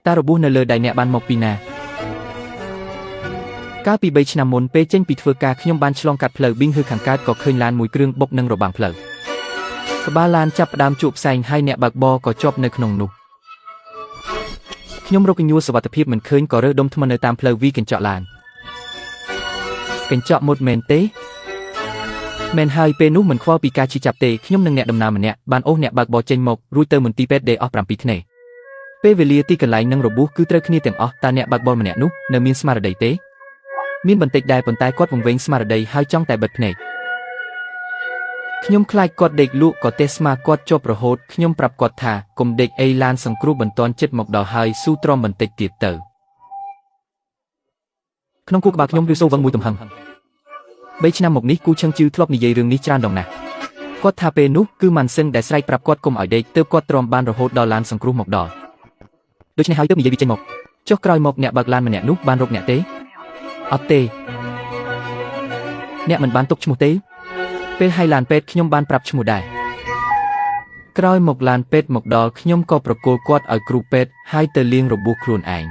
តើរបួសនៅលើដៃអ្នកបានមកពីណាកាលពី3ឆ្នាំមុនពេលចេញពីធ្វើការខ្ញុំបានឆ្លងកាត់ផ្លូវប៊ីងហឺខាងកើតក៏ឃើញឡានមួយគ្រឿងបុកនឹងរបាំងផ្លូវក្បាលឡានចាប់ផ្ដើមជក់ផ្សែងហើយអ្នកបើកបរក៏ជាប់នៅក្នុងនោះខ្ញុំរកញួរសុវត្ថិភាពមិនឃើញក៏រើសដុំថ្មនៅតាមផ្លូវវីកញ្ចក់ឡានកញ្ចក់មុតមែនទេមែនហើយពេលនោះមិនខ្វល់ពីការឈឺចាប់ទេខ្ញុំនិងអ្នកដំណើរម្នាក់បានអូសអ្នកបើកបរចេញមករួចទៅមន្ទីរពេទ្យដេអស់7ធ្នេពេលវេលាទីកន្លែងនឹងរបួសគឺត្រូវគ្នាទាំងអស់តើអ្នកបើកបរម្នាក់នោះនៅមានស្មារតីទេមានបន្តិចដែរប៉ុន្តែគាត់វង្វេងស្មារតីហើយចង់តែបិទភ្នែកខ្ញុំខ្លាចគាត់ដេកលក់ក៏ទេស្មាគាត់ជាប់រហូតខ្ញុំប្រាប់គាត់ថាកុំដេកអីឡានសង្គ្រោះបន្ទាន់ចិត្តមកដល់ហើយស៊ូទ្រាំបន្តិចទៀតទៅក្នុងគូក្បាលខ្ញុំឬសូវឹងមួយទំហឹង3ឆ្នាំមកនេះគូឈឹងជឺធ្លាប់និយាយរឿងនេះច្រើនដងណាស់គាត់ថាពេលនោះគឺម៉ាន់ស៊ិនដែលស្រែកប្រាប់គាត់កុំឲ្យដេកទើបគាត់ទ្រាំបានរហូតដល់ឡានសង្គ្រោះមកដល់ដូច្នេះហើយទើបនិយាយវាចេញមកចុះក្រោយមកអ្នកបើកឡានម្នាក់នោះបានរកអ្នកទេអត់ទេអ្នកមិនបានទុកឈ្មោះទេពេលឲ្យឡានពេទ្យខ្ញុំបានប្រាប់ឈ្មោះដែរក្រោយមកឡានពេទ្យមកដល់ខ្ញុំក៏ប្រគល់គាត់ឲ្យគ្រូពេទ្យហើយទៅលាងរបួសខ្លួនឯង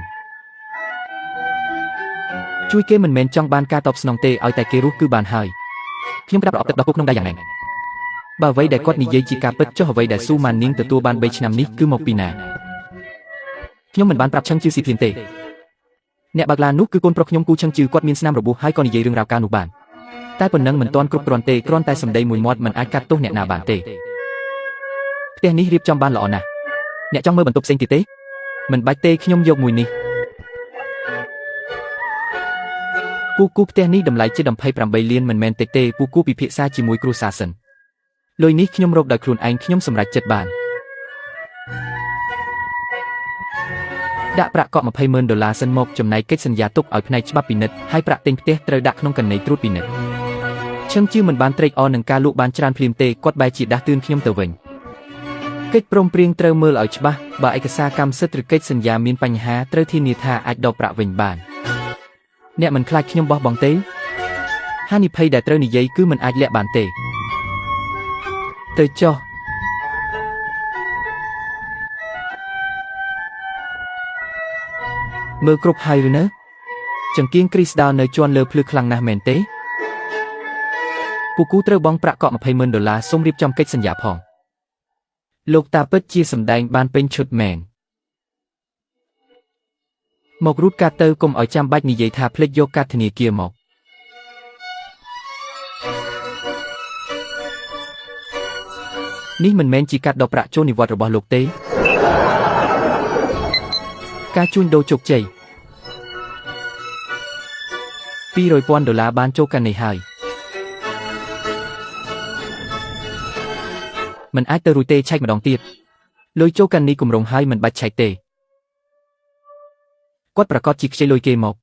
ជួយគេមិនមែនចង់បានការតបស្នងទេឲ្យតែគេរស់គឺបានហើយខ្ញុំក្តាប់ប្រអប់ទឹកដោះគោក្នុងដៃយ៉ាងណែនបើអ្វីដែលគាត់និយាយជាការពិតចុះអ្វីដែលស៊ូម៉ាននីងទទួលបាន3ឆ្នាំនេះគឺមកពីណាខ្ញុំមិនបានប្រាប់ឈឹងជឺស៊ីភ្លាមទេអ្នកបើកឡាននោះគឺកូនប្រុសខ្ញុំគូឈឹងជឺគាត់មានស្នាមរបួសហើយក៏និយាយរឿងរ៉ាវកាលនោះបានតែប៉ុណ្ណឹងមិនទាន់គ្រប់គ្រាន់ទេគ្រាន់តែសម្ដីមួយមាត់មិនអាចកាត់ទោសអ្នកណាបានទេផ្ទះនេះរៀបចំបានល្អណាស់អ្នកចង់មើលបន្ទប់ផ្សេងទៀតទេមិនបាច់ទេខ្ញុំយកមួយនេះពូគូផ្ទះនេះតម្លៃជិត28លានមិនមែនតិចទេពូគូពិភាក្សាជាមួយគ្រួសារសិនលុយនេះខ្ញុំរកដោយខ្លួនឯងខ្ញុំសម្រេចចិត្តបានដាក់ប្រាក់កក់20,000ដុល្លារសិនមកចំណែកកិច្ចសន្យាទុកឲ្យផ្នែកច្បាប់ពិនិត្យហើយប្រាក់ទិញផ្ទះត្រូវដាក់ក្នុងកណីត្រួតពិនិត្យឈឹងជឿមិនបានត្រេកអរនឹងការលក់បានច្រើនភ្លាមទេគាត់បែរជាដាស់តឿនខ្ញុំទៅវិញកិច្ចព្រមព្រៀងត្រូវមើលឲ្យច្បាស់បើឯកសារកម្មសិទ្ធិឬកិច្ចសន្យាមានបញ្ហាត្រូវធានាថាអាចដកប្រាក់វិញបានអ្នកមិនខ្លាចខ្ញុំបោះបង់ទេហានិភ័យដែលត្រូវនិយាយគឺមិនអាចលាក់បានទេទៅចុះមើលគ្រប់ហើយឬនៅចង្គៀងគ្រីស្ដាល់នៅជាន់លើភ្លឺខ្លាំងណាស់មែនទេពូគូត្រូវបង់ប្រាក់កក់20,000ដុល្លារសូមរៀបចំកិច្ចសន្យាផងលោកតាពិតជាសម្ដែងបានពេញឈុតមែនមករូតកាត់ទៅកុំឲ្យចាំបាច់និយាយថាភ្លេចយកកាតធនាគារមកនេះមិនមែនជាកាត់ដកប្រាក់ចូលនិវត្តន៍របស់លោកទេការជួញដូរជោគជ័យ200,000ដុល្លារបានចូលកាន់នេះហើយមិនអាចទៅរួចទេឆែកម្ដងទៀតលុយចូលកាន់នេះគម្រោងហើយមិនបាច់ឆែកទេគាត់ប្រកាសជាខ្ចីលុយគេមក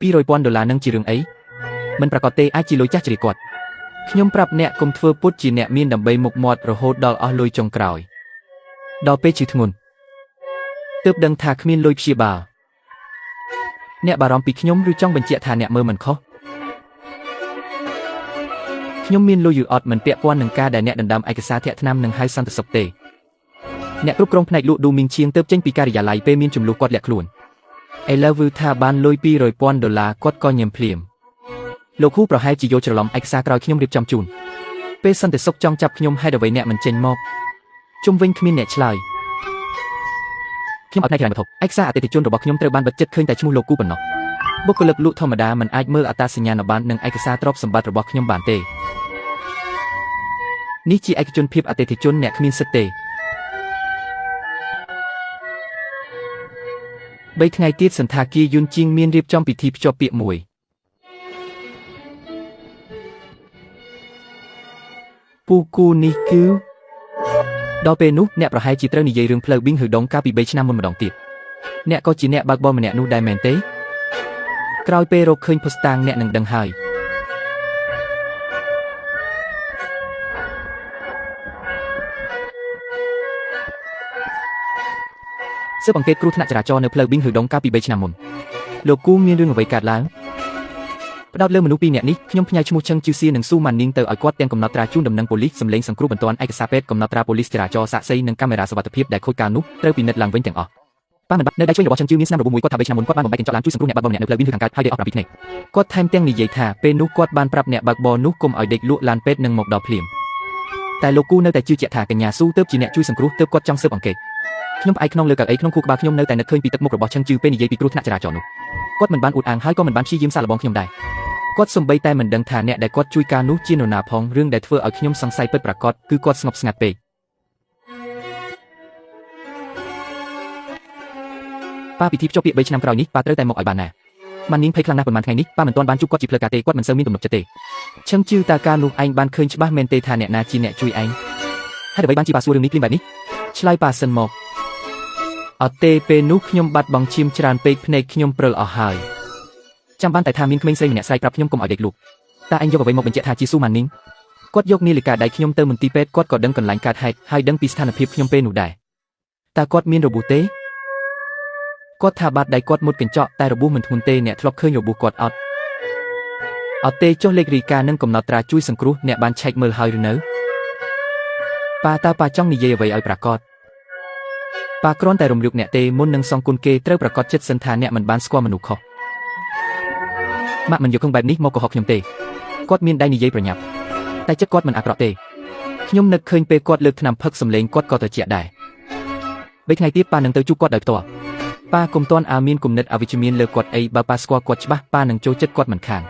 200,000ដុល្លារនឹងជារឿងអីមិនប្រកាសទេអាចជាលុយចាស់ជ្រាគាត់ខ្ញុំប្រាប់អ្នកកុំធ្វើពុតជាអ្នកមានដើម្បីមុខមាត់រហូតដល់អស់លុយចុងក្រោយដល់ពេលឈឺធ្ងន់ទើបដឹងថាគ្មានលុយព្យាបាលអ្នកបារម្ភពីខ្ញុំឬចង់បញ្ជាក់ថាអ្នកមើលមិនខុសខ្ញុំមានលុយឬអត់មិនពាក់ព័ន្ធនឹងការដែលអ្នកដណ្ដើមឯកសារធាក់ថ្នាំនិងហៅសន្តិសុខទេអ្នកគ្រប់គ្រងផ្នែកលក់ឌូមីងឈៀងទើបចេញពីការិយាល័យពេលមានចំនួនគាត់លាក់ខ្លួនឥឡូវថាបានលុយ200,000ដុល្លារគាត់ក៏ញែមភ្លាមលោកហ៊ូប្រហែលជាយកច្រឡំឯកសារក្រោយខ្ញុំរៀបចំជូនពេលសន្តិសុខចង់ចាប់ខ្ញុំហេតុអ្វីអ្នកមិនចេញមកជុំវិញគ្មានអ្នកឆ្លើយខ្ញុំអត់ផ្នែកហិរញ្ញវត្ថុឯកសារអតិថិជនរបស់ខ្ញុំត្រូវបានបិទជិតឃើញតែឈ្មោះលោកគូប៉ុណ្ណោះបុគ្គលិកលក់ធម្មតាមិនអាចមើលអត្តសញ្ញាណប័ណ្ណនិងឯកសារទ្រព្យសម្បត្តិរបស់ខ្ញុំបានទេនេះជាឯកជនភាពអតិថិជនអ្នកគ្មានសិទ្ធិទេ3ថ្ងៃទៀតសន្តាគារយុនជាងមានរៀបចំពិធីភ្ជាប់ពាក្យមួយពូគូនេះគឺដល់ពេលនោះអ្នកប្រហែលជាត្រូវនិយាយរឿងផ្លូវប៊ីងហឺដងកាលពី3ឆ្នាំមុនម្ដងទៀតអ្នកក៏ជាអ្នកបើកបរម្នាក់នោះដែរមែនទេក្រោយពេលរកឃើញភស្តុតាងអ្នកនឹងដឹងហើយស៊ើបអង្កេតគ្រោះថ្នាក់ចរាចរណ៍នៅផ្លូវប៊ីងហឺដងកាលពី3ឆ្នាំមុនលោកគូមានរឿងអ្វីកើតឡើងផ្ដោតលើមនុស្សពីរនាក់នេះខ្ញុំផ្ញើឈ្មោះឈឹងជឺសៀនិងស៊ូម៉ាន់នីងទៅឲ្យគាត់ទាំងកំណត់ត្រាជូនដំណឹងប៉ូលីសសម្លេងសង្គ្រោះបន្ទាន់ឯកសារពេទ្យកំណត់ត្រាប៉ូលីសចរាចរណ៍សាក្សីនិងកាមេរ៉ាសុវត្ថិភាពដែលខូចកាលនោះត្រូវពិនិត្យឡើងវិញទាំងអស់ ប៉ាមិនបាក់នៅដៃឆ្វេងរបស់ឈឹងជឺមានស្នាមរបួសមួយគាត់ថា3ឆ្នាំមុនគាត់បានបំបែកកញ្ចក់ឡានជួយសង្គ្រោះអ្នកបើកបរម្នាក់នៅផ្លូវវិញឬខាងកើតហើយដេកអស់7ភ្នែកគាត់ថែមទាំងនិយាយថាពេលនោះគាត់បានប្រាប់អ្នកបើកបរនោះកុំឲ្យដេកលក់ឡានពេទ្យនឹងមកដល់ភ្លាមតែលោកគូនៅតែជឿជាក់ថាកញ្ញាស៊ូទើបជាអ្នកជួយសង្គ្រោះទើបគាត់ចង់ស៊ើបអង្កេតខ្ញុំផ្អែកក្នុងលើកៅអីក្នុងខួរក្បាលខ្ញុំនៅតែនឹកឃើញពីទឹកមុខរបស់ឈឹងជឺពេលនិយាយពីគ្រោះថ្នាក់ចរាចរណ៍នោះគាត់មិនបានអួតអាងហើយក៏មិនបានព្យាយាមសាកល្បងខ្ញុំដែរគាត់សំបីតែមិនដឹងថាអ្នកដែលគាត់ជួយការនោះជានរណាផងរឿងដែលធ្វើឲ្យខ្ញុំសង្ស័យពិតប្រាកដគឺគាត់ស្ងប់ស្ងាត់ពេកប៉ាពិធីភ្ជាប់ពាក្យ3ឆ្នាំក្រោយនេះប៉ាត្រូវតែមកឲ្យបានណាម៉ាន់នាងភ័យខ្លាំងណាស់ប៉ុន្មានថ្ងៃនេះប៉ាមិនទាន់បានជួបគាត់ជាផ្លូវការទេគាត់មិនសូវមានទំនុកចិត្តទេឈឹងជឺតើកាលនោះឯងបានឃើញច្បាស់មែនទេថាអ្នកណាជាអ្នកជួយឯងហេតុអ្វីបានជាប៉ាសួររឿងនេះភ្លាមបែបនេះឆ្លើយប៉ាសិនមកអត់ទេពេលនោះខ្ញុំបាត់បង់ឈាមច្រើនពេកភ្នែកខ្ញុំព្រិលអស់ហើយចាំបានតែថាមានក្មេងស្រីម្នាក់ស្រែកប្រាប់ខ្ញុំកុំឲ្យដេកលក់តើឯងយកអ្វីមកបញ្ជាក់ថាជាស៊ូម៉ាន់នីងគាត់យកនាឡិកាដៃខ្ញុំទៅមន្ទីរពេទ្យគាត់ក៏ដឹងកន្លែងកើតហេតុហើយដឹងពីស្ថានភាពខ្ញុំពេលនោះដែរតើគាត់មានរបួសទេគាត់ថាបាតដៃគាត់មុតកញ្ចក់តែរបួសមិនធ្ងន់ទេអ្នកធ្លាប់ឃើញរបួសគាត់អត់អត់ទេចុះលេខរីកានឹងកំណត់ត្រាជួយសង្គ្រោះអ្នកបានឆែកមើលហើយឬនៅប៉ាតើប៉ាចង់និយាយអ្វីឲ្យប្រាកដប៉ាគ្រាន់តែរំលឹកអ្នកទេមុននឹងសងគុណគេត្រូវប្រាកដចិត្តសិនថាអ្នកមិនបានស្គាល់មនុស្សខុសម៉ាក់មិនយកខឹងបែបនេះមកកុហកខ្ញុំទេគាត់មានដៃនិយាយប្រញាប់តែចិត្តគាត់មិនអាក្រក់ទេខ្ញុំនឹកឃើញពេលគាត់លើកថ្នាំផឹកសម្លេងគាត់ក៏ត្រជាក់ដែរ3ថ្ងៃទៀតប៉ានឹងទៅជួបគាត់ដោយផ្ទាល់ប៉ាកុំទាន់អាមានគំនិតអវិជ្ជមានលើគាត់អីបើប៉ាស្គាល់គាត់ច្បាស់ប៉ានឹងចូលចិត្តគាត់មិនខាន